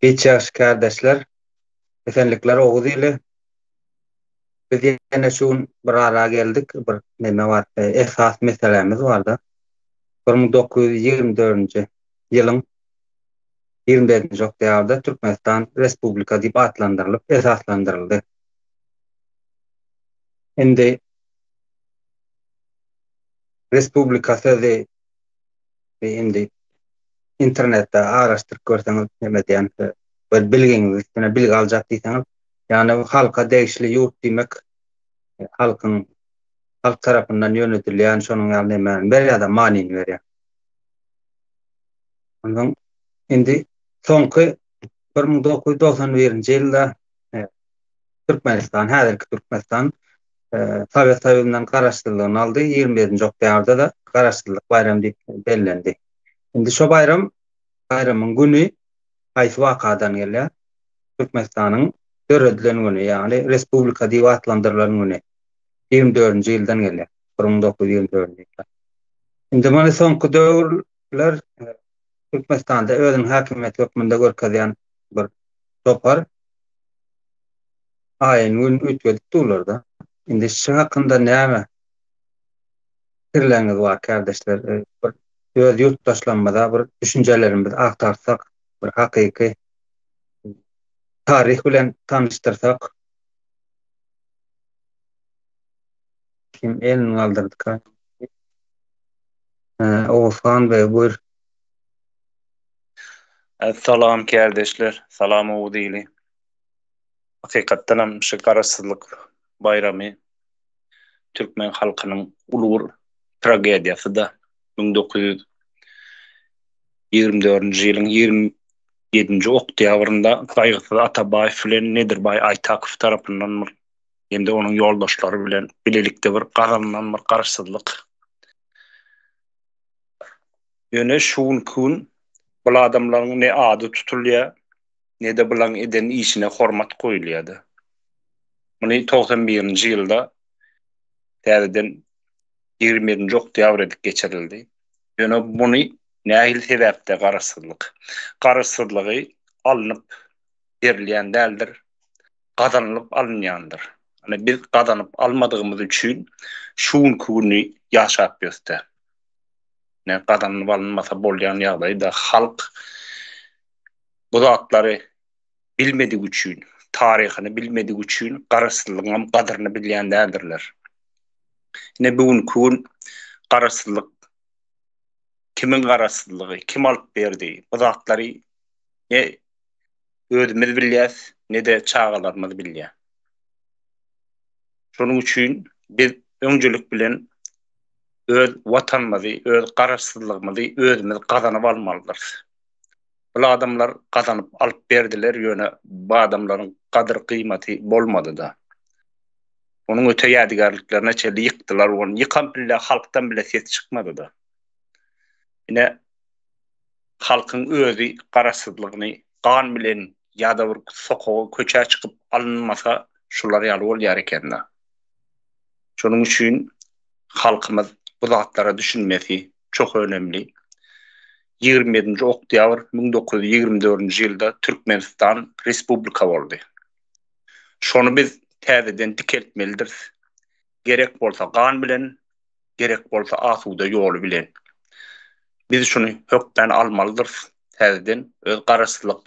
Hiç ýagşy kärdeşler. Esenlikler Oguz ili. Biz ýene şu gün bir ara geldik, bir neme bar, esas meselämiz barda. 1924-nji ýylyň 25-nji oktýabrda Türkmenistan Respublika diýip atlandyrylyp esaslandyryldy. Indi Respublika sözi indi internetde araşdyryp görseňiz neme diýen bir bilgiňiz üstüne bilgi aljak diýseňiz, ýagny halka degişli ýurt diýmek halkyň halk tarapyndan ýönedilýän şonuň ýaly nemäni berýär-de manyny berýär. Ondan indi soňky 1991-nji ýylda Türkmenistan, häzirki Türkmenistan Sowet Soýuzyndan garaşsyzlygyny aldy, 27-nji oktýabrda-da Garaşsyzlyk baýramy diýip bellendi. Indi şo baýram, baýramyň güni haýsy wakadan gelýär? Türkmenistanyň döredilen güni, ýagny respublika diýip atlandyrylan güni 24-nji ýyldan gelýär, 1924-nji ýyldan. Indi muny soňky döwürler Türkmenistanda özüniň häkimiýeti hökmünde görkezýän bir topar aýyny gün üýtgedip durlar-da. Indi şu hakynda näme pikirleriňiz bar, kärdeşler? Bir öz ýurtdaşlarymyza bir düşünjelerimizi agtarsak, bir hakyky taryh bilen tanyşdyrsak. Kim elini galdyrdyka? Oguzhan beg, buýr. Salam kärdeşler, salam Oguz ili. Hakykatdanam şu Garaşsyzlyk baýramy türkmen halkynyň uly bir tragediýasy-da. 1924-nji ýylyň 27-nji oktýabrynda Gaýgysyz Atabaýew bilen Nedirbaý Aýtakow tarapyndan bir hem-de onuň ýoldaşlary bilen bilelikde bir gazanylan bir garaşsyzlyk. Ýöne şu günki gün bul adamlaryň ne ady tutulýar, ne-de bulaň eden işine hormat goýulýardy. Muny 91-nji ýylda täzeden 27-nji oktýabr edip geçirildi. Ýöne muny nähili sebäpde garaşsyzlyk? Garaşsyzlygy alnyp berilýän däldir, gazanylyp alynýandyr. Ýöne biz gazanyp almadygymyz üçin şu günki güni ýaşap ýösde. Ne gazanylyp alynmasa bolýan ýagdaý-da halk Bu zatlary bilmedigi üçin, taryhyny bilmedigi üçin garaşsyzlygyňam gadyryny bilýän däldirler. Ine bu günki gün garaşsyzlyk kimiň garaşsyzlygy, kim alyp berdi? Bu zatlary ne özümiz bilýäs, ne-de çagalarymyz bilýär. Şonuň üçin biz öňjelik bilen öz watanymyzy, öz garaşsyzlygymyzy özümiz gazanyp almalydyrys. Bul adamlar gazanyp alyp berdiler ýöne bu adamlaryň gadyr gyýmaty bolmadyda. Onuň öte ýadygärliklerine çenli ýykdylar ony ýykan pille halkdan bile ses çykmadyda. Ine halkyň özi garaşsyzlygyny gan bilen ýada bir sokaga köçä çykyp alynmasa şular ýaly bolýar ekende. Şonuň üçin halkymyz bu zatlara düşünmesi çok önemli. 27-nji oktýabr 1924-nji ýylda Türkmenistan respublika boldy. Şony biz täzeden dikeltmelidiris. Gerek bolsa gan bilen, gerek bolsa asuda ýoly bilen. Biz şuny hökmän almalydyrys. Täzeden öz garaşsyzlyk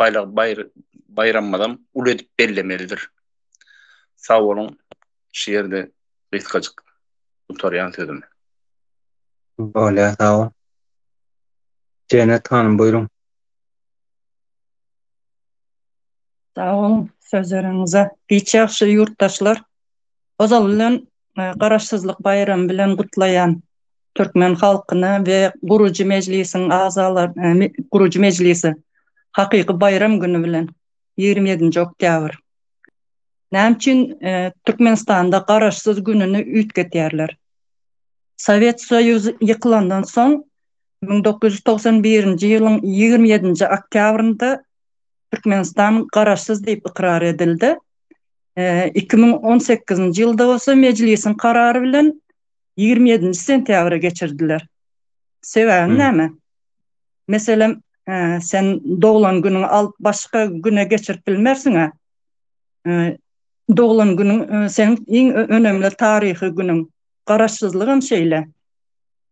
baýramymyzam uly edip bellemelidir. Sag boluň. Şu ýerde gysgajyk gutarýan sözümi. Bolýar sag bol. Jennet hanym buýruň. Sag boluň sözleriňize. Giç ýagşy ýurtdaşlar. Ozal bilen e, Garaşsyzlyk baýramy bilen gutlaýan türkmen halkyny we gurujy mejlisiň agzalar e, gurujy mejlisi hakyky baýram güni bilen 27-nji oktýabr. Näme üçin e, Türkmenistanda garaşsyz gününi üýtgetýärler? Sowet Soýuzy ýykylandan soň 1991-nji ýylyň 27-nji oktýabrynda Türkmenistan garaşsyz diýip ykrar edildi. 2018-nji ýylda bolsa Mejlisiň karary bilen 27-nji sentýabra geçirdiler. Sebäbi näme? Meselem, Sen doglan günüňi alyp başga güne geçirip bilmersiň-ä. Doglan günüň seň iň önemli taryhy günüň. Garaşsyzlygam şeýle.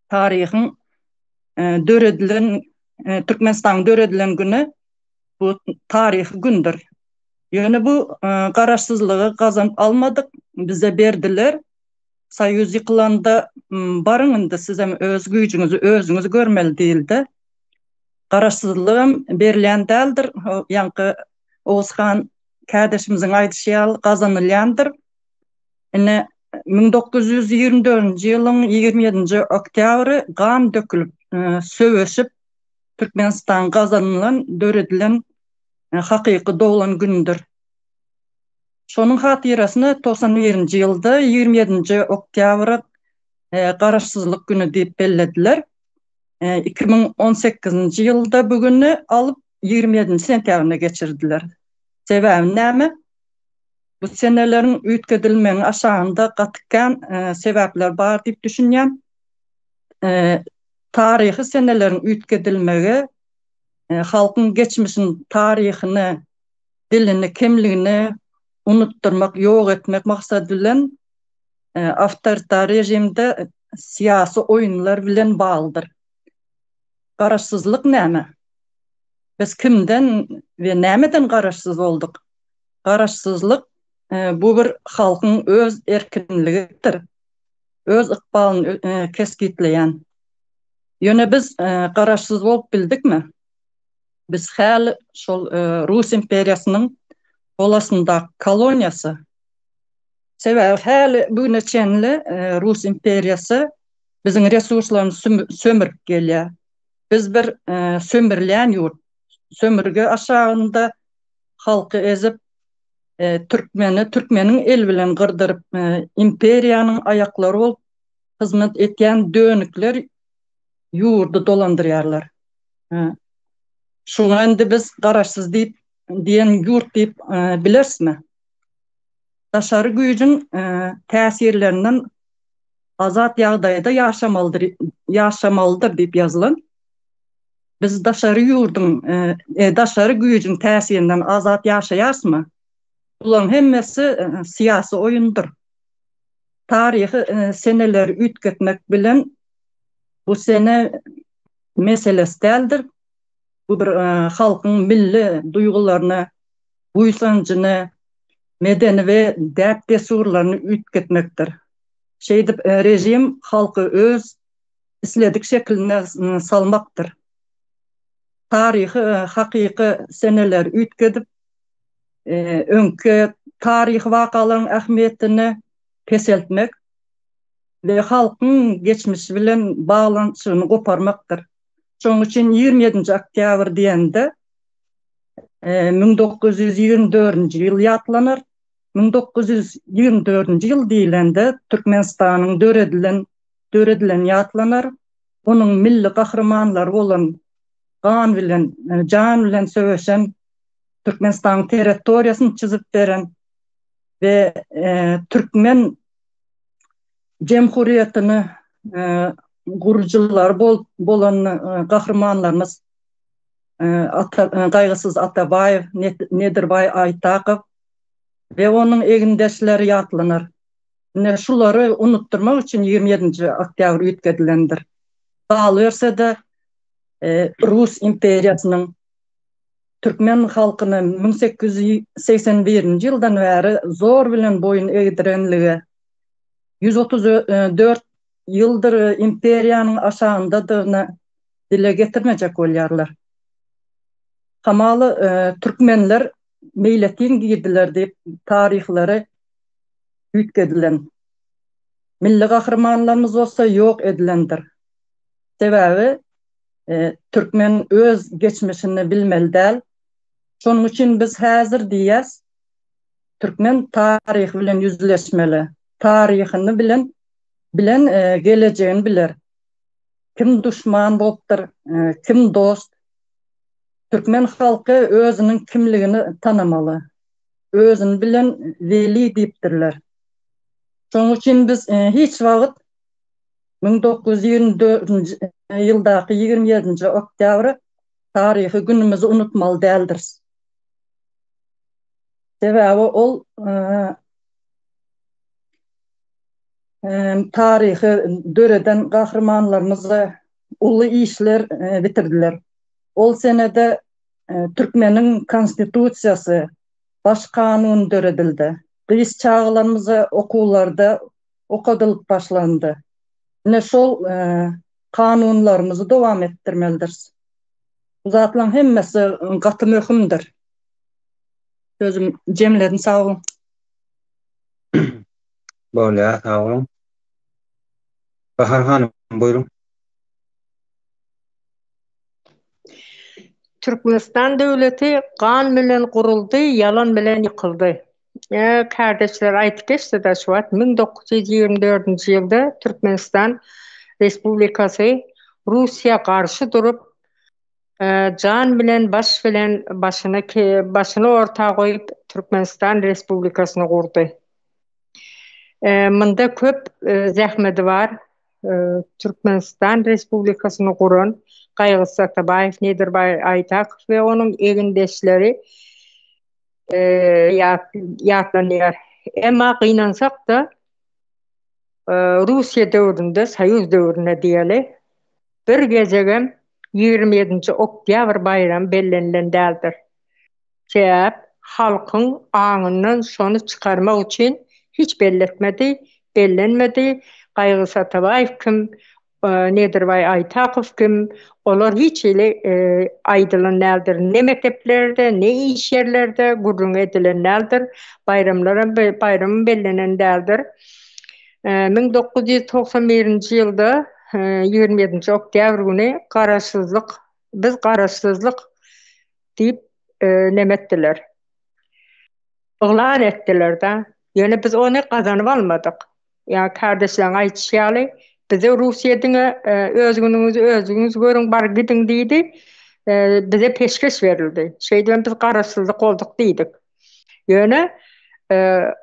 Taryhyň döredilen Türkmenistanyň döredilen güni bu taryhy gündür. Ýöne bu garaşsyzlygy gazanyp almadyk, bize berdiler. Soýuz ýykylanda baryň indi sizem öz güýjüňizi özüňiz görmeli diýildi. Garaşsyzlygam berilýän däldir. Ýaňky Oguzhan kärdeşimiziň aýdyşy ýaly gazanylýandyr. Ine, 1924-nji ýylyň 27-nji oktýabry gan dökülip, söweşip Türkmenistan gazanylan, döredilen hakyky doglan günüdir. Şonuň hatyrasyna 91-nji ýylda 27-nji oktýabry Garaşsyzlyk güni diýip bellediler. 2018-nji ýylda bu güni alyp 27-nji sentýabrynda geçirdiler. Sebäbi näme? Bu seneleriň üýtgedilmegiň aşagynda gaty kän sebäpler bar diýip düşünýän. Taryhy seneleriň üýtgedilmegi halkyň geçmişini, taryhyny, dilini, kimligini unutdyrmak, ýok etmek maksady bilen awtoritar režimde syýasy oýunlar bilen baglydyr. Garaşsyzlyk näme? Biz kimden we nämeden garaşsyz bolduk? Garaşsyzlyk bu bir halkyň öz erkinligidir. Öz ykbalyny kesgitleýän. Ýöne biz garaşsyz bolup bildikmi? Biz häli şol Rus imperiýasynyň golasyndaky koloniýasy. Sebäbi häli bu güne çenli Rus imperiýasy biziň resurslarymyzy sömürip gelýär. Biz bir sömürilýän ýurt. Sömürge aşagynda halky ezip, türkmeni türkmeniň eli bilen gyrdyryp, imperiýanyň aýaklary bolup hyzmat etýän dönükler ýurdy dolandyrýarlar. Şuňa indi biz garaşsyz diýip diýen ýurt diýip bilerismi? Daşary güýjüň täsirlerinden azat ýagdaýda ýaşamalydyr ýaşamalydyr diýip ýazylan. Biz daşary ýurduň daşary güýjüň täsirinden azat ýaşaýarysmy? Bularyň hemmesi syýasy oýundyr. Taryhy seneleri üýtgetmek bilen bu sene meselesi däldir. Bu bir halkyň milli duýgularyny, buýsanjyny, medeni we däp-dessurlaryny üýtgetmekdir. Şeýdip režim halky öz isledik şekiline salmakdyr. Taryhy hakyky seneleri üýtgedip, öňki taryhy wakalaryň ähmiýetini peseltmek we halkyň geçmişi bilen baglanyşygyny goparmakdyr. Şonuň üçin 27-nji oktýabr diýende 1924-nji ýyl ýatlanar. 1924-nji ýyl diýlende Türkmenistanyň döredilen döredilen ýatlanar. Onuň milli gahrymanlary bolan gan bilen, jan bilen söweşen Türkmenistanyň territoriýasyny çyzyp beren we türkmen jemhuriýetini gurujylary bolan gahrymanlarymyz Ata, Gaýgysyz Atabaýew, Nedirbaý Aýtakow we onuň egindeşleri ýatlanar. Ine, şulary unutdyrmak üçin 27-nji oktýabr üýtgedilendir. Galyberse-de, Rus imperiýasynyň türkmen halkyny 1881-nji ýyldan bäri zor bilen boýun egdirenligi, 134 ýyldyr imperiýanyň aşagyndadygyny dile getirmejek bolýarlar. Hamala türkmenler meýletin girdiler diýip taryhlary üýtgedilen. Milli gahrymanlarymyz bolsa ýok edilendir. Sebäbi türkmen öz geçmişini bilmeli däl. Şonuň üçin biz häzir diýýäs, türkmen taryhy bilen ýüzleşmeli. Taryhyny bilen bilen gelejegini biler. Kim duşman bolupdyr, kim dost. Türkmen halky özüniň kimligini tanamaly. Özüni bilen weli diýipdirler. Şonuň üçin biz hiç wagt 1924-nji ýyldaky 27-nji oktýabry. Taryhy günümizi unutmaly däldiris. Sebäbi ol taryhy döreden gahrymanlarymyz uly işler bitirdiler. Ol senede türkmeniň Konstitusiýasy, Baş kanun döredildi. Gyz çagalarymyza okuwlarda okadylyp başlandy. Ine şol kanunlarymyzy dowam etdirmelidiris. Bu zatlaryň hemmesi gaty möhümdir. Sözüm jemledim sag boluň. Bolýar sag boluň. Bahar hanym buýruň. Türkmenistan döwleti gan bilen guruldy, ýalan bilen ýykyldy. Kärdeşler aýdyp geçdi-de şu wagt 1924-nji ýylda Türkmenistan Respublikasy Russiýa garşy durup, jan bilen baş bilen başyny başyny orta goýup Türkmenistan Respublikasyny gurdy. Munda köp zähmedi bar. Türkmenistan Respublikasyny guran Gaýgysyz Atabaýew, Nedirbaý Aýtakow we onuň egindeşleri ýatlanýar. Emma gynansak-da, Russiýa döwründe, Soýuz döwründe diýeli, bir gezegem 27-nji oktýabr baýramy bellenilen däldir. Sebäp halkyň aňyndan şony çykarmak üçin hiç belletmedi, bellenmedi, Gaýgysyz Atabaýew kim, Nedirbaý Aýtakow kim, olar hiç hili aýdylan däldir. Ne mekdeplerde, ne iş ýerlerde gürrüň edilen däldir. Baýramlaram baýram bellenen däldir. 1991-nji ýylda 27-nji oktýabr güni Garaşsyzlyk, biz Garaşsyzlyk diýip neme etdiler. Yglan etdiler-de. Ýöne biz ony gazanyp almadyk. Ýa kärdeşleriň aýdyşy ýaly, bize Russiýa diňe öz günüňizi özüňiz görüň, bar gidiň diýdi. Bize peşgeş berildi. Şeýdibem biz garaşsyzlyk bolduk diýdik. Ýöne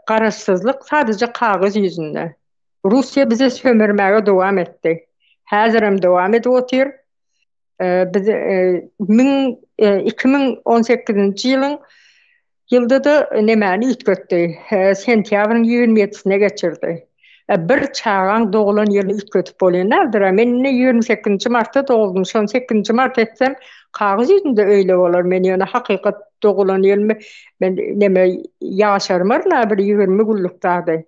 garaşsyzlyk sadejä kagyz ýüzünde. Russiýa bize sömürmäge dowam etdi. Häzirem dowam edip otyr. Biz 2018-nji ýylyň ýylda-da nemäni üýtgetdi? Sentýabryň 27-sine geçirdi. Bir çagaň doglan ýylyny üýtgedip bolýan däldir-ä. Men indi 28-nji martda doguldym. Şony 8-nji mart etsem, kagyz ýüzünde öýle bolar. Men ýöne hakykat dogulan ýylymy men neme ýaşarmaryn-a bir 20 günlük zady.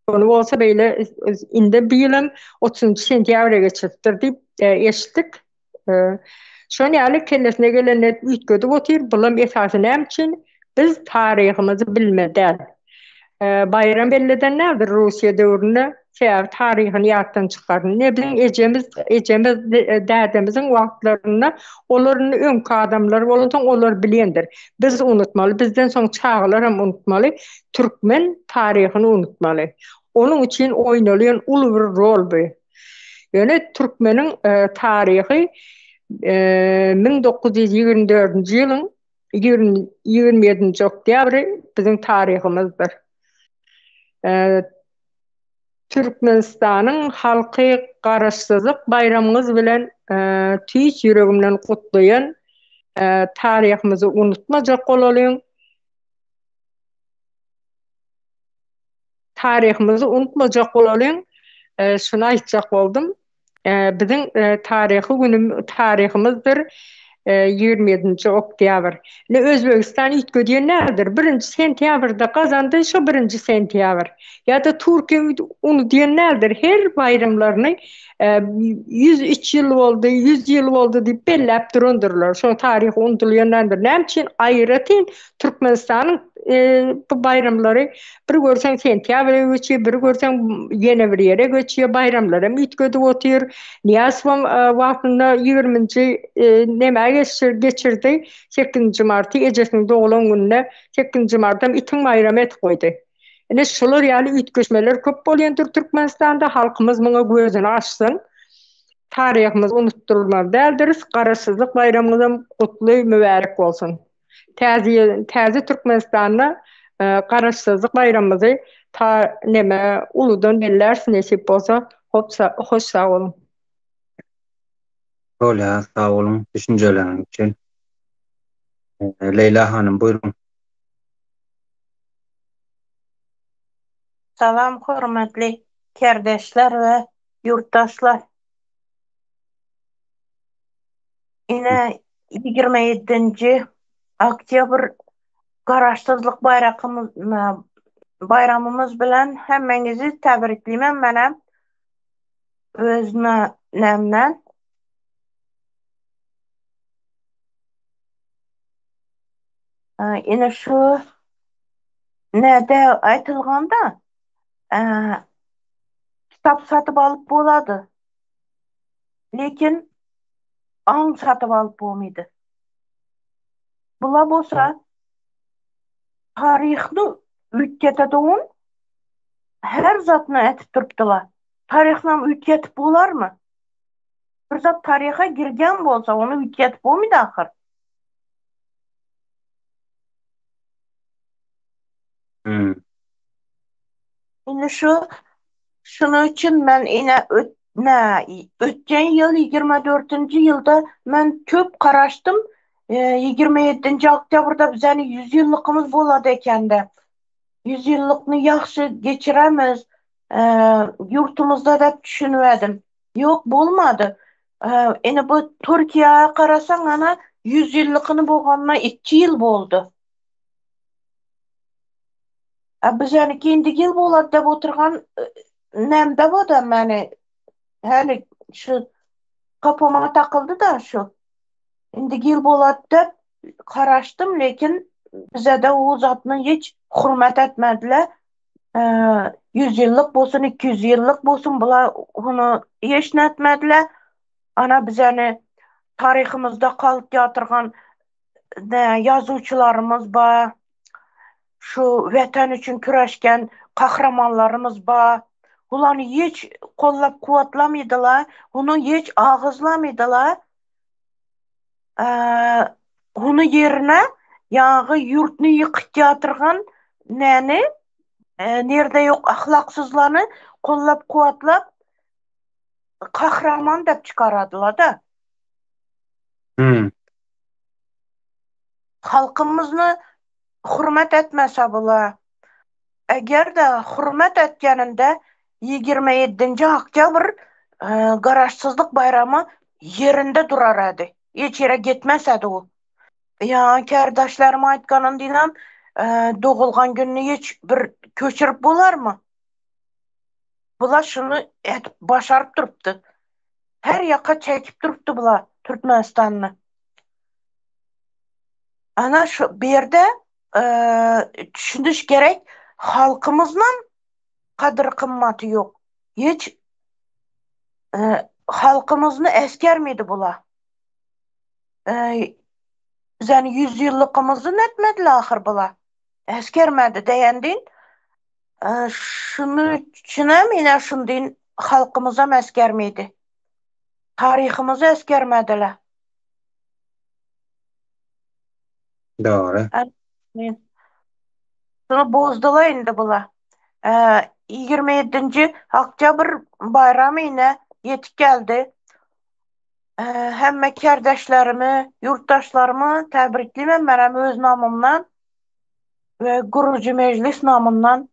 Ony bolsa beýle indi bu ýylam 30-njy sentýabra geçiripdir diýip eşitdik. Şon ýaly kellesine gelenini üýtgedip otyr. Bulam esasy näme üçin? Biz taryhymyzy bilmeli däl. Baýram belleden däldir Russiýa döwründe. Sebäbi taryhyny ýatdan çykardy. Ne biziň ejemiz, ejemiz, dädemiziň wagtlarynda olar indi öňki adamlar bolansoň olar bilendir. Biz unutmaly, bizden soň çagalar hem unutmaly. Türkmen taryhyny unutmaly. Onuň üçin oýnalýan uly bir rol bu. Ýöne türkmeniň taryhy 1924-nji ýylyň 27-nji oktýabry biziň taryhymyzdyr. Türkmenistanyň halky Garaşsyzlyk baýramyňyz bilen tüýs ýüregimden gutlaýan. Taryhymyzy unutmajak bolalyň. Taryhymyzy unutmajak bolalyň. Şuny aýtjak boldum. Biziň taryhy günüm taryhymyzdyr. 27-nji oktýabr. Ine Özbegistan üýtgedýän nädir? Birinji sentýabrda gazandy, şo birinji sentýabr. Ýa-da Türkiýe unudýan nädir? Her baýramlaryny 103 ýyl boldy, 100 ýyl boldy diýip belläp durandyrlar. Şo taryhy unudylýan nädir? Näme üçin aýratyn Türkmenistanyň bu baýramlary bir görseň sentýabra göçýär, bir görseň ýene bir ýere göçýär, baýramlar hem üýtgedip otyr. Nyýazowam wagtynda ýigriminji nämä geçirdi, sekizinji marty ejesiniň doglan gününe sekizinji martam itiň baýramy edip goýdy. Ine şular ýaly üýtgeşmeler köp bolýandyr Türkmenistanda, halkymyz muňa gözüni açsyn. Taryhymyzy unutdyrmaly däldiris. Garaşsyzlyk baýramyňyzam gutly, mübärek bolsun. Täze täze Türkmenistanda Garaşsyzlyk baýramymyzy ta neme uludan belläris nesip bolsa. Hop hoş sag boluň. Bolýar sag boluň düşünjeleriňiz üçin. Leýla hanym buýruň. Salam hormatly kerdeşler we ýurtdaşlar. Ine 27-nji oktýabr Garaşsyzlyk baýrakymyz baýramymyz bilen hemmeňizi täbrikleýmen menem öz nämden. Ine şu näde aýtylganda kitap satyp alyp bolady. Lekin aň satyp alyp bolmady. Bula bolsa taryhny üýtgetedigun her zatny ätip durupdyla. Taryhnam üýtgetip bolarmy? Bir zat taryha girgen bolsa ony üýtgetip bolmady ahyr. Hmm. Indi şu şunuň üçin men ine öt nä ötgen ýyl 24-nji ýylda men köp garaşdym. 27-nji oktýabrda bizäni 100 ýyllykymyz bolady ekende. 100 ýyllykny ýagşy geçiremiz ýurtumyzda dep düşünip edim. Ýok bolmady. Ine bu Türkiýä garasaň ana 100 ýyllykyny bolganyna 2 ýyl boldy. A bizäniki indi ýyl bolady dep oturgan nämde boda meni häli şu kafama takyldy da şu. Indi ýyl bolady dep garaşdym lekin bizede o zatny hiç hurmat etmediler. 100 ýyllyk bolsun 200 ýyllyk bolsun bular ony hiç nätmediler. Ana bizäni taryhymyzda galyp ýatyrgan ýazuwçylarymyz bar. Şu Watan üçin küreşgen kahramanlarymyz bar. Bulany hiç kollap kuwatlamydylar, ony hiç agyzlamydylar. Ony ýerine ýaňy ýurtny ýykyp ýatyrgan näni, nerde ýok ahlaksyzlany kollap kuwatlap kahraman dep çykaradylar-da. Hmm. Halkymyzny hurmat etmese bular. Eger-de hurmat etgeninde 27-nji oktýabr Garaşsyzlyk baýramy ýerinde durar edi. Hiç ýere gitmez edi o. Ýa kärdeşlerim aýtganyn diýsem, dogulgan gününi hiç bir köçürip bolarmy? Bular şuny edip başaryp durupdy. Her ýaka çekip durupdy bular Türkmenistany. Ana şu bu ýerde düşüniş gerek, halkymyzdan gadyr-gymmaty ýok. Hiç halkymyzny esgermedi bular. Bizäni ýüzýyllykymyzy netmediler ahyr bular. Esgermedi diýendin. Şuny üçinem ine şundyn halkymyzam esgermedi. Taryhymyzy esgermediler. Dogry. Şuny bozdular indi bular. 27-nji oktýabr baýramy ine ýetip geldi. Hemme kärdeşlerimi, ýurtdaşlarymy täbrikleýmen menem öz namymdan we gurujy mejlis namyndan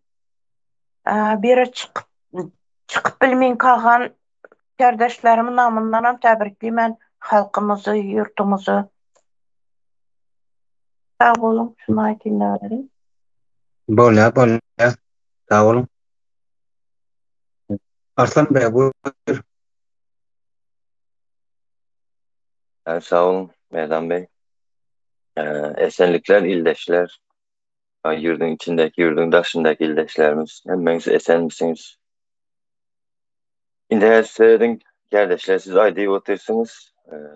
biri çykyp çykyp bilmeýin kagan kärdeşlerimiň namyndanam täbrikleýmen halkymyzy, ýurtumyzy. Sag boluň, şuny aýtyn däderim. Bolýar, bolýar. Sag boluň. Arslan beg, buyur. Sag boluň, Merdan beg. Esenlikler ildeşler. Ýurduň içindäki, ýurduň daşyndaky ildeşlerimiz, hemmeňiz esenmisiňiz? Indi häzir serediň, kärdeşler siz aýdyp otyrsyňyz,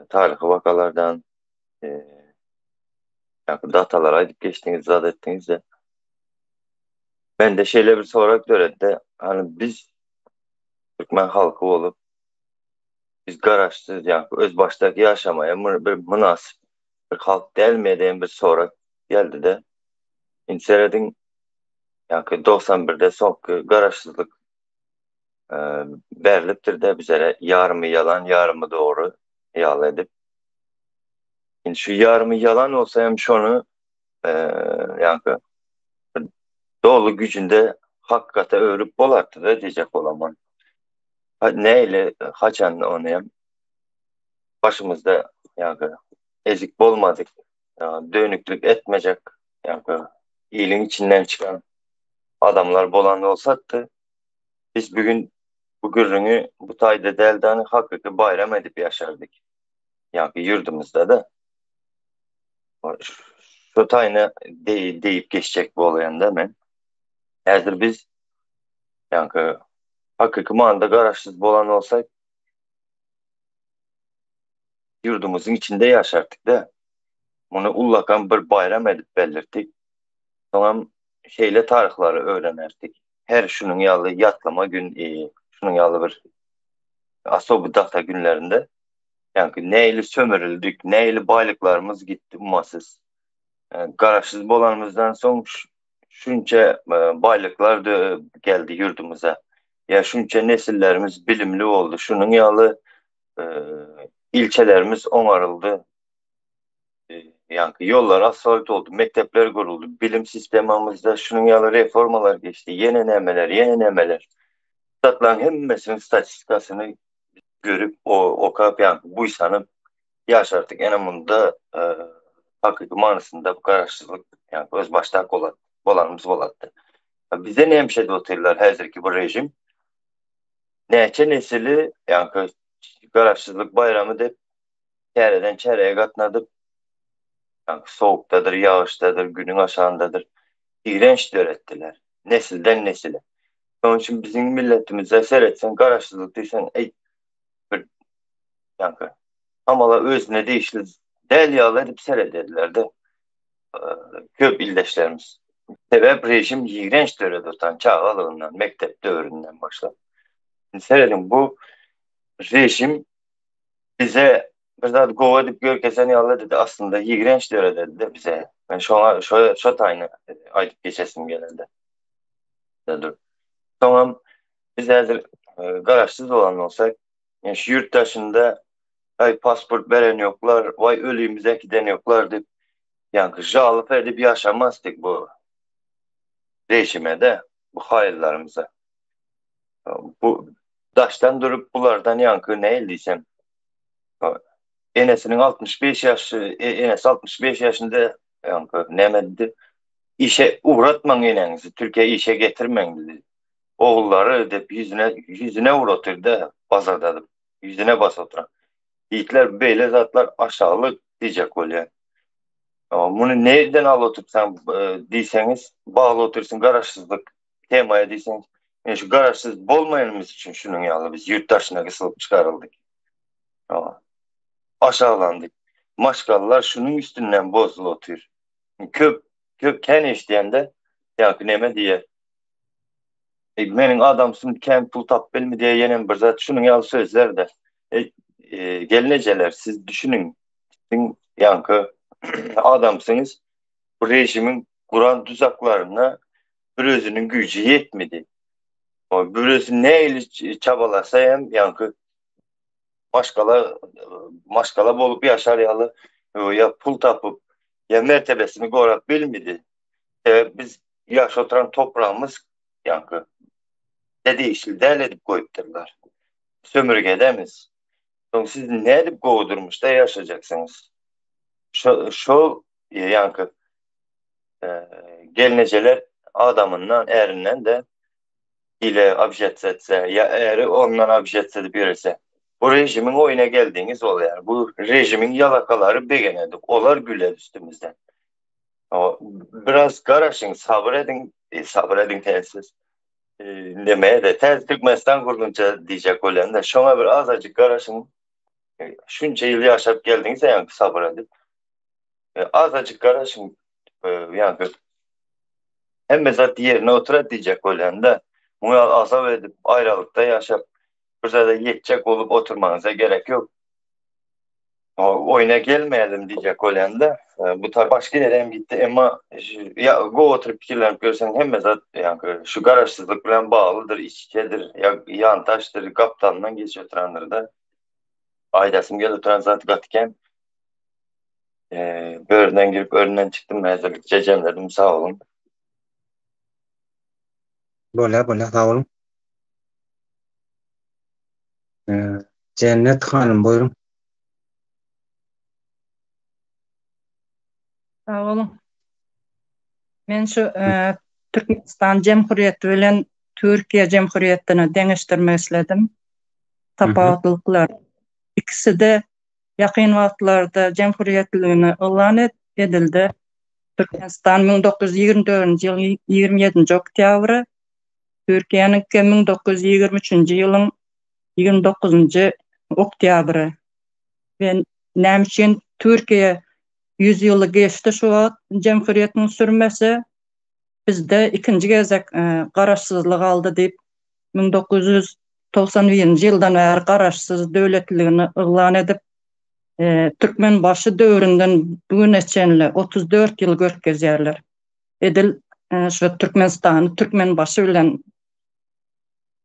taryhy wakalardan, ýa-da datalary aýdyp geçdiňiz, zat etdiňiz-de. Mende şeýle bir sorag döredi-de, hany biz türkmen halky bolup, biz garaşsyz, ýa özbaşdak ýaşamaýa bir mynasyp bir halk dälmi diýen bir sorag geldi-de. Indi serediň, ýa-ki 91-de soňky garaşsyzlyk berlipdir-de bizlere ýarymy ýalan, ýarymy dogry ýaly edip. Indi şu ýarymy ýalan bolsa hem şony ýaňky doly güýjünde hakykata öwrüp bolardy-da diýjek bolaman. Nähili, haçan ony hem başymyzda ýaňky ezik bolmadyk, dönüklik etmejek ýaňky iliň içinden çykan adamlar bolan bolsatdy, biz bu gün bu gürrüňi bu taýda däl-de, hakyky baýram edip ýaşardyk. Ýaňky ýurdumyzda-da şu taýyny diýip geçjek bolýan-da men. Häzir biz ýaňky hakyky manyda garaşsyz bolan bolsak, ýurdumyzyň içinde ýaşardyk-da. Muny ullakan bir baýram edip bellirdik. Soňam şeýle taryhlary öwrenerdik. Her şunuň ýaly ýatlama gün, şunuň ýaly bir osoby data günlerinde Ýaňky nähili sömürildik, nähili baýlyklarymyz gitdi ummasyz. Garaşsyz bolanymyzdan soň şunça baýlyklar geldi ýurdumyza. Ýa şunça nesillerimiz bilimli boldy. Şunuň ýaly ilçelerimiz oňaryldy. Ýaňky ýollar asfalt boldy, mekdepler guruldy, bilim sistemamyzda şunuň ýaly reformalar geçdi. Ýene nämeler, ýene nämeler. Zatlaryň hemmesiniň statistikasyny görüp, okap, ýagny buýsanyp ýaşardyk. Ene munda hakyky manysynda bu garaşsyzlyk, ýagny özbaşdak bolat, bolanymyz bolatdy. Bize näme edip otyrlar häzirki bu rejim? Näçe nesili, ýagny garaşsyzlyk baýramy diýip, çäreden çäreye gatnadyp, ýagny sowukdadyr, ýagyşdadyr, günüň aşagyndadyr, igenç döretdiler. Nesilden nesile. Şonuň üçin biziň milletimize seretseň garaşsyzlyk diýseň eý bir ýaňky hamala özüne degişli däl ýaly edip seredediler-de köp ildeşlerimiz. Sebäp režim ýigrenç döredi otan çagalygyndan, mekdep döwründen başlap. Indi serediň bu režim bize bir zat gowy edip görkezen ýaly edidi aslynda ýigrenç dörededi-de bize. Men şoňa şo şo taýyny aýdyp geçesim geldi. Dur. Soňam biz häzir e, garaşsyz bolan bolsak, yani şu ýurt daşynda ay pasport beren ýoklar, waý ölümize äkiden ýoklar diýip, ýaňky žalyp edip ýaşamazdyk bu režime-de, bu haýyllarymyza. Bu daşdan durup bulardan ýaňky nähili diýsem, enesiniň 65 ýaşy, e, enesi 65 ýaşynda ýaňky näme diýdi? Işe ugratmaň eneňizi, Türkiýä işe getirmäň diýdi. Ogullary diýip ýüzüne ýüzüne urup otyrdy, bazardadyp, ýüzüne basyp oturan. Hitler beýle zatlar aşaglyk diýjek bolýar. Muny nereden alyp otursaň e, diýseňiz, bagly otyrsyň garaşsyzlyk temaya diýseňiz, men şu garaşsyz bolmaýanymyz üçin şunuň ýaly biz ýurt daşyna gysylyp çykaryldyk. Aşaglandyk. Maşgalalar şunuň üstünden bozulyp otyr. Köp köp kän eşidýän-de, ýaňky neme diýýär. E, meniň adamsym kän pul tapyp bilmi diýýär, ýenem bir zat şunuň ýaly sözler-de. E, e, gelnejeler, siz düşüniň. Siziň ýaňky adamsyňyz bu režimiň guran duzaklaryna bir özüniň güýji ýetmedi. O bir özi nähili çabalasa hem ýaňky maşgala maşgala bolup ýaşar ýaly ýa pul tapyp ýa mertebesini gorap bilmedi. Sebäp biz ýaş oturan topragymyz ýaňky de degişli däl edip goýupdyrlar. Sömürgedemiz. Soň siz nädip gowy durmuşda ýaşajaksyňyz? Şo şo ýaňky gelnejeler adamyndan, ärinden de ile obžets etse, ýa äri ondan obžets edip ýörese, bu režimiň oýuna geldiňiz bolýar. Bu režimiň ýalakalary begenedi, olar güler üstümizden. Biraz garaşyň, sabyr ediň, e, sabyr ediň täsiz. E, Neme-de, täze Türkmenistan gurlunça diýjek bolýan-da, şoňa bir azajyk garaşyň. E, şunça ýyl ýaşap geldiňiz ýaňky sabyr edip. E, azajyk garaşyň, e, ýaňky hemme zat ýerine oturar diýjek bolýan-da. Muňa azap edip, aýralykda ýaşap, bir zada ýetjek bolup oturmagyňyza gerek ýok. Oýna gelmeýälim diýjek bolýan-da. E, bu tar başga ýere hem gitdi, emma ýa gowy oturyp pikirlenip görseň hemme zat ýaňky şu garaşsyzlyk bilen baglydyr, iç-içedir, ýa ýantaşdyr, gapdalyndan geçip oturandyr-da. Aýdasym gelip oturan zat gaty kän. Böründen girip öründen çykdym häzirlikçe jemledim sag boluň. Bolýar bolýar sag boluň. Jennet hanym buýruň. Sag boluň. Men şu Türkmenistan Jemhuriýeti bilen Türkiýe Jemhuriýetini deňeşdirmek isledim. Tapawutlyklar. Ikisi-de ýakyn wagtlarda jemhuriýetligini yglan edildi. Türkmenistan 1924-nji ýylyň 27-nji oktýabry, Türkiýäniňki 1923-nji ýylyň 29-njy oktýabry. We näme üçin Türkiýe 100 ýyly geçdi şu wagt jemhuriýetiň sürmesi, bizde ikinji gezek garaşsyzlyk aldy diýip 1991-nji ýyldan bäri garaşsyz döwletligini yglan edip, Türkmenbaşy döwründen bu güne çenli 34 ýyl görkezýärler. Edil şu Türkmenistany Türkmenbaşy bilen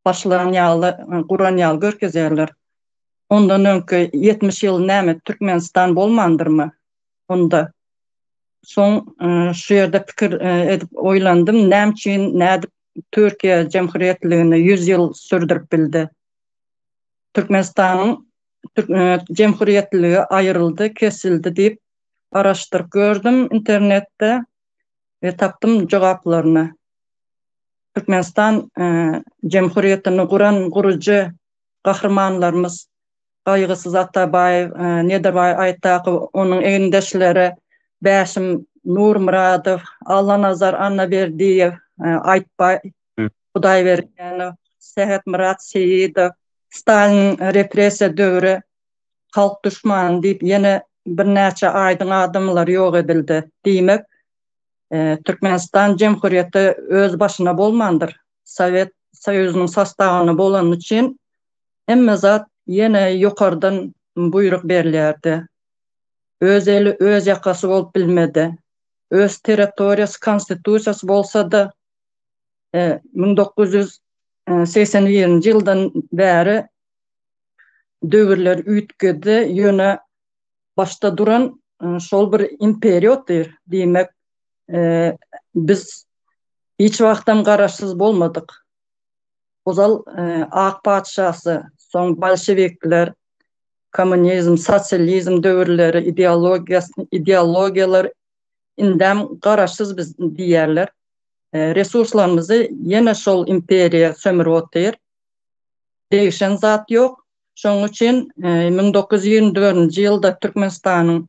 başlan ýaly, guran ýaly görkezýärler. Ondan öňki 70 ýyl näme Türkmenistan bolmandyrmy? Onda soň şu ýerde pikir edip oýlandym, näme üçin, nädip Türkiýe jemhuriýetligini 100 ýyl sürdürip bildi? Türkmenistanyň jemhuriýetligi aýryldy, kesildi diýip araşdyryp gördüm internetde we tapdym jogaplaryny. Türkmenistan jemhuriýetini guran gurujy gahrymanlarymyz Gaýgysyz Atabaýew, Nedirbaý Aýtakow, onuň egindeşleri Bäşim Nurmyradow, Allanazar Annaberdiýew, Aýtbaý Hudaýbergenow, Sähetmyrat Seýidow, Staliniň repressiýa döwri halk duşmany diýip ýene birnäçe aýdyň adamlar ýok edildi. Diýmek, Türkmenistan jemhuriýeti öz başyna bolmandyr. Sowet Soýuzynyň sostawynda bolany üçin hemme zat ýene ýokardan buýruk berilýärdi. Öz eli öz ýakasy bolup bilmedi. Öz territoriýasy, konstitusiýasy bolsa-da, 1981-nji ýyldan bäri döwürler üýtgedi, ýöne başda duran şol bir imperiýa otyr. Diýmek, biz hiç wagtam garaşsyz bolmadyk. Ozal ak patyşasy, soň bolşewikler, kommunizm, sosializm döwürleri, ideologiýasy, ideologiýalar indem garaşsyz biz diýýärler. Resurslarymyzy ýene şol imperiýa sömürip otyr. Degişen zat ýok. Şonuň üçin 1924-nji ýylda Türkmenistanyň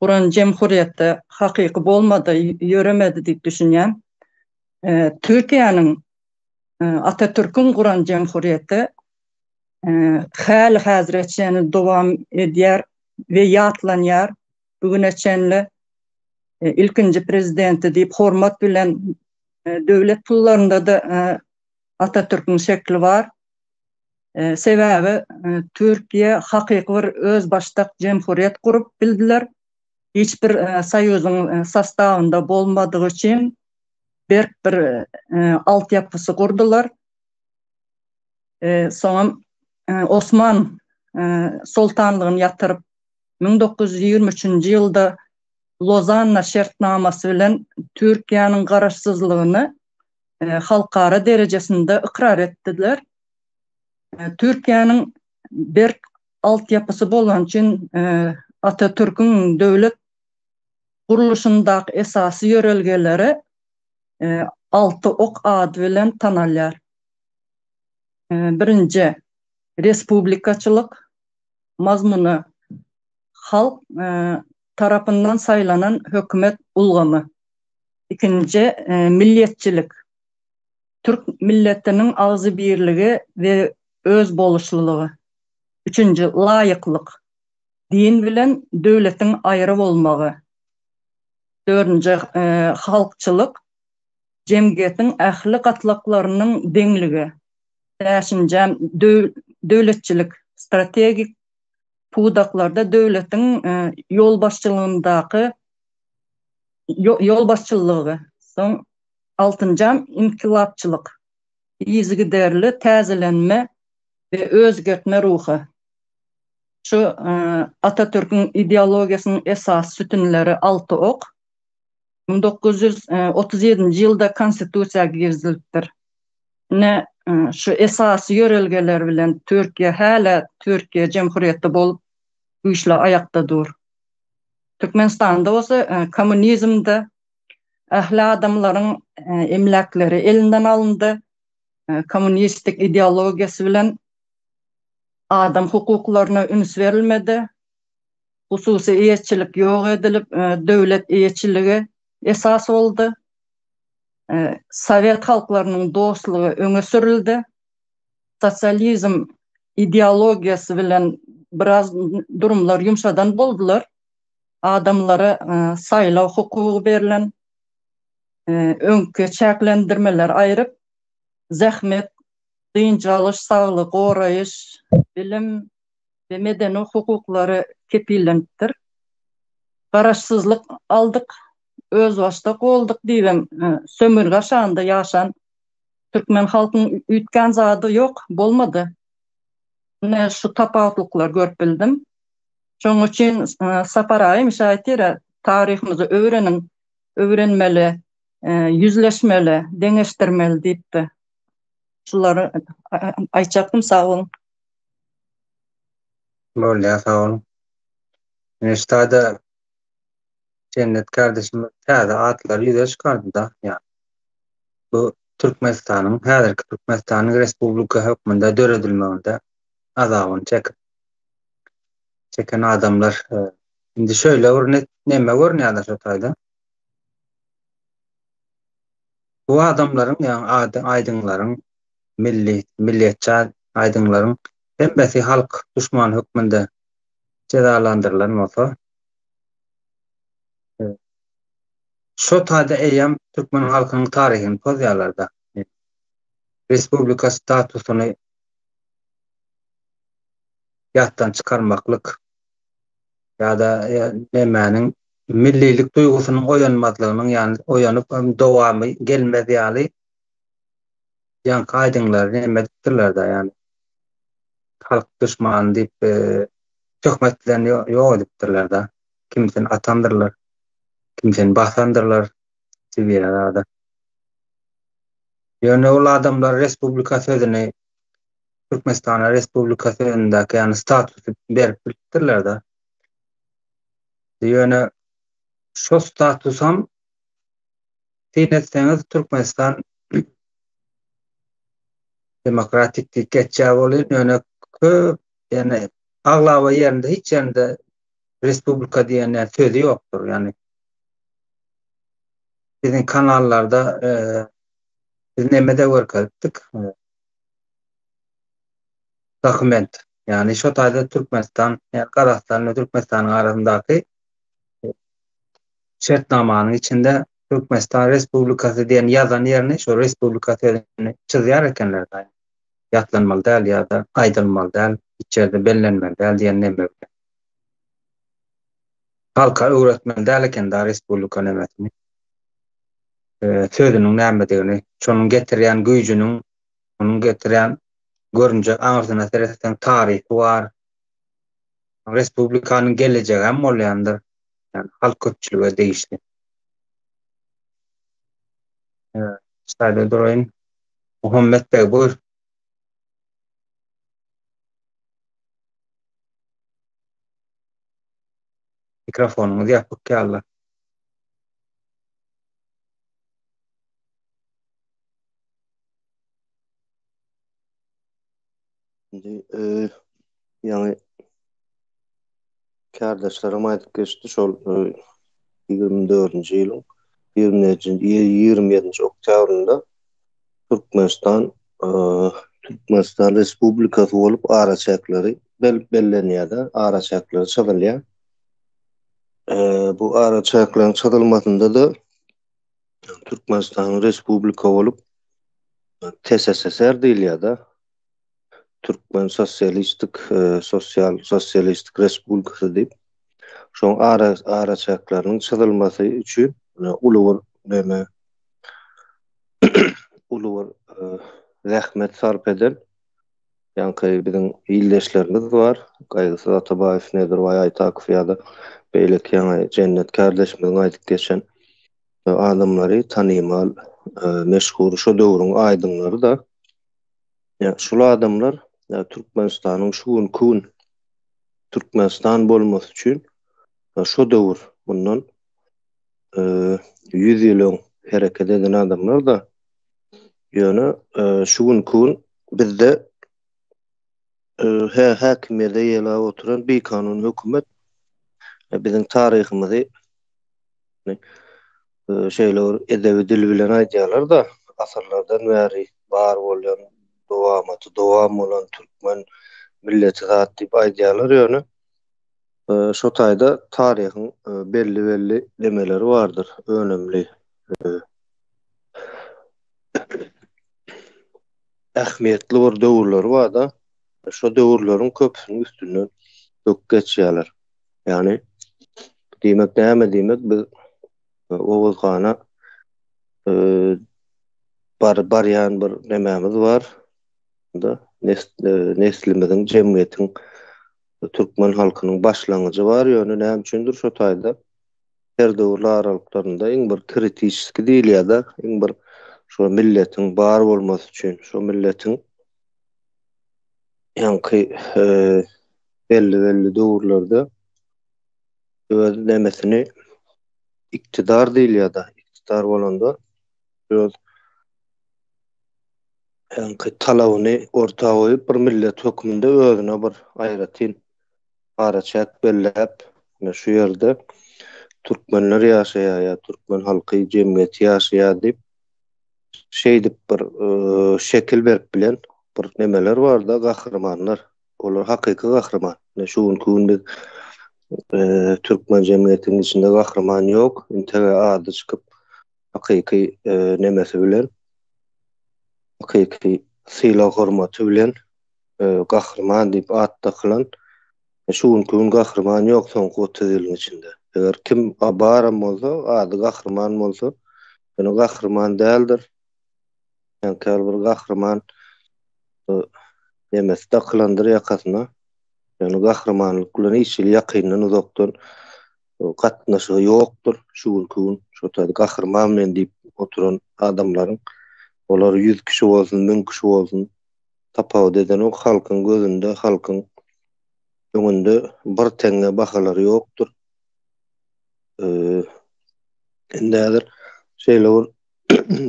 guran jemhuriýeti hakyky bolmady, ýöremedi diýip düşünýän. Türkiýäniň Atatürküň guran jemhuriýeti häli-häzire çenli dowam edýär we ýatlanýar. Bu güne çenli ilkinji prezidenti diýip hormat bilen döwlet pullarynda-da Atatürküň şekli bar. Sebäbi Türkiýe hakyky bir özbaşdak jemhuriýet gurup bildiler. Hiç bir soýuzyň sostawynda bolmadygy üçin berk bir altyapysy gurdular. Soňam Osman soltanlygyny ýatyryp 1923-nji ýylda Lozanna şertnamasy bilen Türkiýäniň garaşsyzlygyny halkara derejesinde ykrar etdiler. Türkiýäniň berk altyapysy bolany üçin Atatürküň döwlet gurluşyndaky esasy ýörelgeleri Alty ok ady bilen tanalýar. Birinji, respublikaçylyk mazmuny, halk tarapyndan saýlanan hökümet ulgamy. Ikinji, milliýetçilik, türk milletiniň agzybirligi we özboluşlylygy. Üçünji, laýyklyk, din bilen döwletiň aýry bolmagy. Dördünji, halkçylyk, jemgyýetiň ähli gatlaklarynyň deňligi. Bäşinjem, döwletçilik, strategik pudaklarda döwletiň ýolbaşçylygyndaky ýolbaşçylygy. Soň altynjam, inkilapçylyk, yzygiderli täzelenme we özgertme ruhy. Şu Atatürküň ideologiýasynyň esasy sütünleri alty ok. 1937-nji ýylda Konstitusiýa girizilipdir. Ine, şu esasy ýörelgeler bilen Türkiýe hälä Türkiýe Jemhuriýeti bolup güýçli aýakda dur. Türkmenistanda bolsa kommunizmde ähli adamlaryň emläkleri elinden alyndy. Kommunistik ideologiýasy bilen adam hukuklaryna üns berilmedi. Hususy eýeçilik ýok edilip, döwlet eýeçiligi esas boldy. Sowet halklarynyň dostlugy öňe sürüldi. Sosializm ideologiýasy bilen biraz durumlar ýumşadan boldular. Adamlara saýlaw hukugy berlen, öňki çäklendirmeleri aýryp, zähmet, dynç alyş, saglygy goraýyş, bilim we medeni hukuklary kepillenipdir. Garaşsyzlyk aldyk, özbaşdak bolduk diýibem sömürge aşagynda ýaşan türkmen halkyň üýtgän zady ýok, bolmady. Ine şu tapawutlyklary görüp bildim. Şonuň üçin Sapar aga hemişe aýtýar, taryhymyzy öwreniň, öwrenmeli, ýüzleşmeli, deňeşdirmeli diýipdi. Şulary aýtjakdym, sag boluň. Bolýar, sag boluň. Ine şu taýda Jennet kardeşimiz täze atlary ýüze çykardy-da, ýa bu Türkmenistanyň, häzirki Türkmenistanyň respublika hökmünde döredilmeginde azabyny çekip çeken adamlar e, indi şöyle bir net neme görünýär-de şo taýda. Bu adamlaryň, ýagny aýdyňlaryň milli, milliýetçi aýdyňlaryň hemmesi halk duşmany hökmünde jezalandyrylan bolsa, şo taýda eýýäm türkmen halkynyň taryhyny pozýarlar-da. Respublika statusyny ýatdan çykarmaklyk ýa-da nemäniň millilik duýgusynyň oýanmazlygynyň, ýagny oýanyp hem dowamy gelmez ýaly ýaňky aýdyňlary neme edipdirler-de, ýagny halk duşmany diýip töhmet bilen ýok edipdirler-de. Kimsini atandyrlar, kimsini basandyrlar Sibire zada. Ýöne ol adamlar respublika sözüni Türkmenistana respublika sözündäki ýagny statusy berip bilipdirler-de. Ýöne şo statusam syn etseňiz Türkmenistan demokratik diýip geçýär bolýar, ýöne köp ýagny aglaba ýerinde hiç ýerinde respublika diýen sözi ýokdur. Ýagny biziň kanallarda e, biz neme-de görkezipdik. E, dokument. Ýagny şo taýda Türkmenistan, ýagny Gazagystan we Türkmenistanyň arasyndaky şertnamanyň içinde Türkmenistan Respublikasy diýen ýazan ýerini şo respublika sözüni çyzýar ekenler. Ýatlanmaly däl ýa-da aýdylmaly däl, hiç ýerde bellenmeli däl diýen neme bilen. Halka öwretmeli däl eken da respublika nemesini. Sözüniň nämedigini, şonuň getirýän güýjüniň Onuň getirýän görünjek aňyrsyna seretseň taryhy bar. Respublikanyň gelejegi hem bolýandyr. Ýani halk köpçülige degişli. Şaýda duraýyn. Muhammet beg buyur. Mikrofonyňyz ýapyk ýaly. Indi ýaňy kärdeşlerim aýdyp geçdi, şol 24-nji ýylyň 27-nji oktýabrynda Türkmenistan Türkmenistan Respublikasy bolup araçäkleri bellenýär-de, araçäkleri çyzylýar. Bu araçäkleriň çyzylmasynda-da Türkmenistanyň respublika bolup TSSR diýilýär-de. Türkmen sosialistik e, sosial sosialistik respublikasy diýip. Şoň ara araçäkleriniň çyzylmasy üçin uly bir näme uly bir e, zähmet sarp eden. Ýaňky biziň ildeşlerimiz bar, Gaýgysyz Atabaýew, Nedirbaý Aýtakow ýa-da beýleki ýaňy Jennet kärdeşimiziň aýdyp geçen adamlary tanymal, meşhur şo döwrüň aýdyňlary-da. Şul adamlar Türkmenistanyň şu günki gün Türkmenistan bolmasy üçin şo döwür mundan 100 ýyl öň hereket eden adamlar-da. Ýöne şu günki gün bizde häkimiýede ýeläp oturan bikanun hökümet biziň taryhymyzy şeýle bir edebi dil bilen aýdýarlar-da, asyrlardan bäri bar bolýan, dowamaty dowam bolan türkmen milleti zat diýip aýdýarlar, ýöne şo taýda taryhyň belli-belli nemeleri bardyr, önümli ähmiýetli bir döwürleri bar-da, şo döwürleriň köpüsiniň üstünden böküp geçýärler. Ýagny, diýmek näme diýmek, biz Oguz hana bar barýan bir nemämiz bar. Da neslimiziň, jemgyýetiň, türkmen halkynyň başlangyjy bar, ýöne näme üçindir şo taýda her döwürli aralyklarynda iň bir kritiçeski diýilýär-de, iň bir şo milletiň bar bolmasy üçin, şo milletiň ýaňky belli-belli döwürlerde öz nemesini iktidar diýilýär-de, iktidar bolanda öz ýaňky talabyny orta goýup bir millet hökmünde özüne bir aýratyn araçäk belläp, ine şu ýerde türkmenler ýaşaýar ýa türkmen halky, jemgyýeti ýaşaýar diýip, şeýdip bir şekil berip bilen bir nemeler bar-da, gahrymanlar. Olar hakyky gahryman. Ine şu günki gün biz türkmen jemgyýetiniň içinde gahryman ýok. Intege ady çykyp hakyky nemesi bilen, hakyky sylag-hormaty bilen gahryman diýip at dakylan şu günki gün gahryman ýok soňky 30 ýylyň içinde. Eger kim baram bolsa, ady gahryman bolsa, ýöne gahryman däldir. Ýaňky bir gahryman nemesi dakylandyr ýakasyna. Ýöne gahrymanlyk bilen hiç hili ýakyndan uzakdan gatnaşygy ýokdur. Şu günki gün şo taýda gahryman men diýip oturan adamlaryň olar 100 kişi bolsun, 1000 kişi bolsun tapawut edenok halkyň gözünde halkyň öňünde bir teňňe bahalary ýokdur. Indi häzir şeýle bir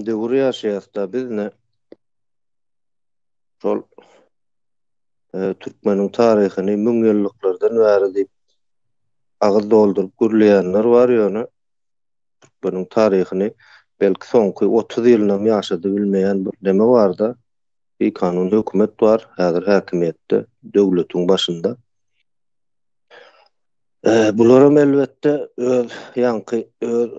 döwür ýaşaýasda biz ne şol türkmeniň taryhyny müňýyllyklardan bäri diýip agyz dolduryp gürleýänler bar ýöne türkmeniň taryhyny belki soňky 30 ýylynam ýaşady bilmeýän bir neme barda Bikanun hökümet bar häzir häkimiýetde, döwletiň başynda. Bularam elbetde öz ýaňky öz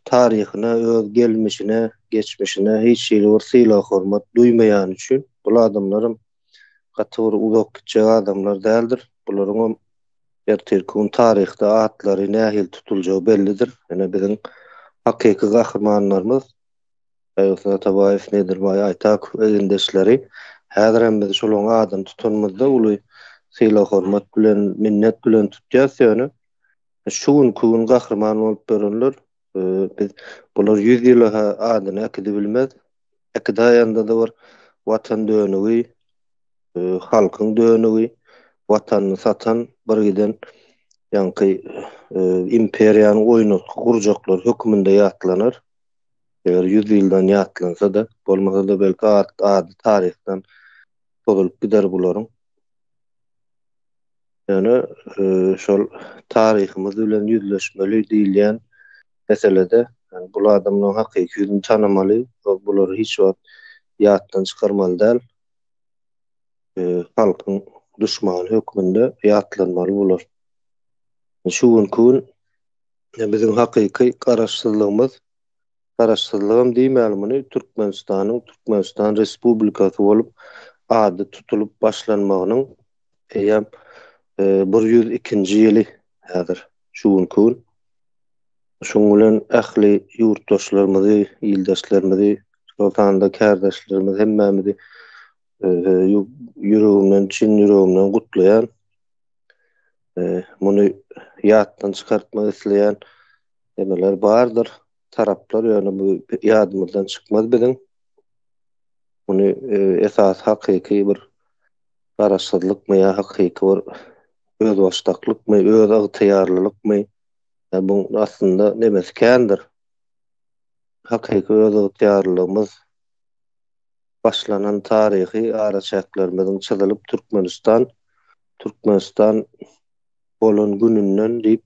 taryhyna, öz gelmişine, geçmişine hiç hili bir sylag-hormat duýmaýany üçin bul adamlaram gaty bir uzak gitjek adamlar däldir. Bularyňam ertirki gün taryhda atlary nähili tutuljagy bellidir. Ine biziň hakyky gahrymanlarymyz Gaýgysyz Atabaýew, Nedirbaý Aýtakow egindeşleri häzirem biz şolaryň adyny tutanymyzda uly sylag-hormat bilen, minnet bilen tutýas, ýöne şu günki gün gahryman bolup ýörenler biz bular 100 ýyla-ha adyny äkidibilmez. Äkidäýende-de bir Watan dönügi, halkyň dönügi, Watanyny satan bir giden ýaňky imperiýanyň oýnatgy gurjaklary hökmünde ýatlanar. Eger 100 ýyldan ýatlansa-da, bolmasa-da belki ady taryhdan pozulyp gider bularyň. Ýöne şol taryhymyz bilen ýüzleşmeli diýilýän meselede bul adamlaryň hakyky ýüzüni tanamaly, bulary hiç wagt ýatdan çykarmaly däl. Halkyň duşmany hökmünde ýatlanmaly bular. Şu günki gün Biziň hakyky garaşsyzlygymyz, garaşsyzlygam diýmäli muny, Türkmenistanyň Türkmenistan Respublikasy bolup ady tutulyp başlanmagynyň eýýäm 102-nji ýyly häzir, şu günki gün. Şuň bilen ähli ýurtdaşlarymyzy, ildeşlerimizi, şol sanda kärdeşlerimizi hemmämizi. Ýüregimden, çyn ýüregimden gutlaýan. Muny ýatdan çykartmak isleýän nemeler bardyr, taraplar, ýöne bu ýadymyzdan çykmaz biziň. Muny esasy hakyky bir garaşsyzlykmy ýa hakyky bir özbaşdaklykmy, öz ygtyýarlylykmy, ýa bu aslynda nemesi kändir. Hakyky özygtyýarlylygymyz başlanan taryhy araçäklerimiziň çyzylyp Türkmenistan Türkmenistan bolan gününden diýip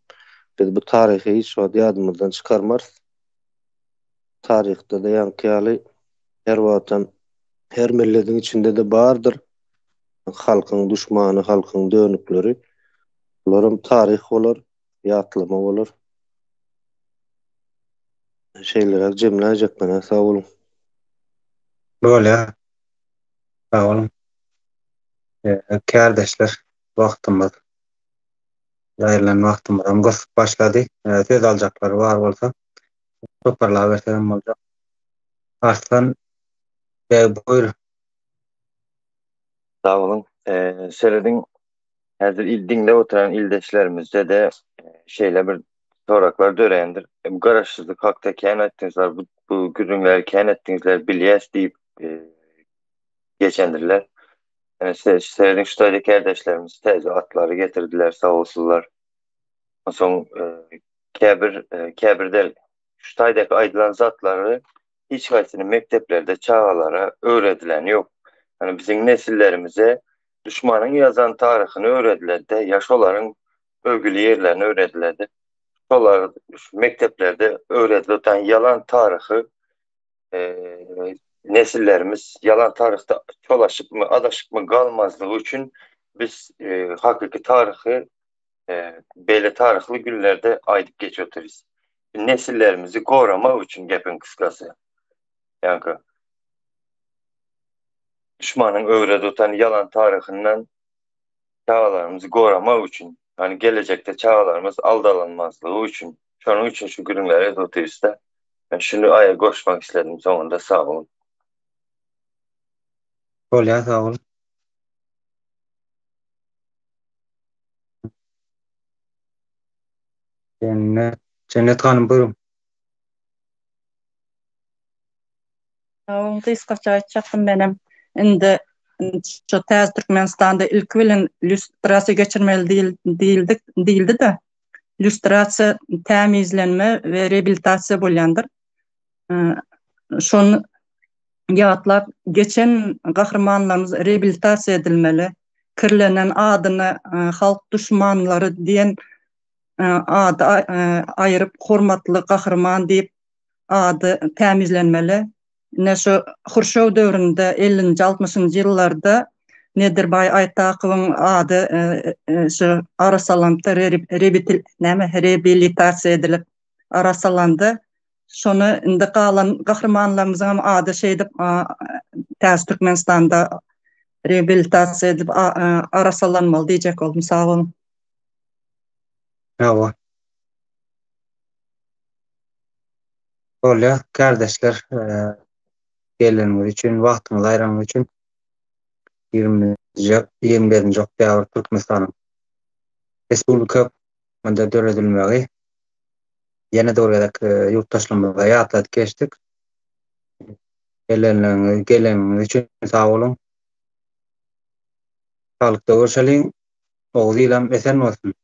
biz bu taryhy hiç wagt ýadymyzdan çykarmarys. Taryhda-da ýaňky ýaly her wagtam her milletiň içinde-de bardyr halkyň duşmany, halkyň dönükleri. Bularam taryh bolar, ýatlama bolar. Şeýleräk jemläýjek men-ä, sag boluň. Bolýar. Sag boluň. Kärdeşler, wagtymyz aýrylan wagtymyzam gysyp başlady. Söz aljaklar bar bolsa, toparlabersegem boljak. Arslan beg buýr. Sag boluň. Serediň, Häzir il diňläp oturan ildeşlerimizde-de şeýle bir soraklar dörändir. Bu garaşsyzlyk hakda kän aýtdyňyzlar, bu bu gürrüňleri kän etdiňizler, bilýäs diýip geçendirler. Ýöne serediň şu taýda kärdeşlerimiz täze atlary getirdiler, sag bolsunlar. Onsoň käbir käbir del şu taýdaky aýdylan zatlary hiç haýsyny mekdeplerde çagalara öwredileni ýok. Ýani biziň nesillerimize duşmanyň ýazan taryhyny öwredilerde ýa şolaryň öwgüli ýerlerini öwredilerde. Şolar şu mekdeplerde öwredilip ýalan taryhy nesillerimiz ýalan taryhda çolaşypmy, adaşypmy galmazlygy üçin biz hakyky taryhy beýle taryhly günlerde aýdyp geçip otyrys. Nesillerimizi goramak üçin gepiň kysgasy. Ýaňky duşmanyň öwredip otan ýalan taryhyndan çagalarymyzy goramak üçin, ýagny gelejekde çagalarymyz aldalanmazlygy üçin, şonuň üçin şu gürrüňleri edip otyrys-da. Men şuny aýa goşmak isledim soňunda sag boluň. Bolýar sag bol. Jennet, Jennet hanym buýruň. Sag gysgaça aýtjakdym menem. Indi şu täze Türkmenistanda ilki bilen lýustrasiýa geçirmeli diýildik diýildi-de. Lýustrasiýa tämizlenme we reabilitasiýa bolýandyr. Şony ýatlap geçen gahrymanlarymyz reabilitasiýa edilmeli. Kirlenen adyny halk duşmanlary diýen ady aýyryp hormatly gahryman diýip ady tämizlenmeli. Ine şu Hruşew döwründe ellinji altmyşynjy ýyllarda Nedirbaý Aýtakowyň ady şu arassalanypdy näme reabilitasiýa edilip arassalandy. Şony indi galan gahrymanlarymyzyň hem ady şeýdip täze Türkmenistanda reabilitasiýa edilip arassalanmaly diýjek boldum. Sag boluň. Hawa. Bolýar, kärdeşler, geleniňiz üçin, wagtyňyzy aýranyňyz üçin 21-nji oktýabr Türkmenistanyň Respublika hökmünde döredilmegi ýene-de bir gezek ýurtdaşlarymyza ýatladyp geçdik. Gelenleriňiz, geleniňiz üçin sag boluň. Saglykda görşeliň. Oguz ilam esen bolsun.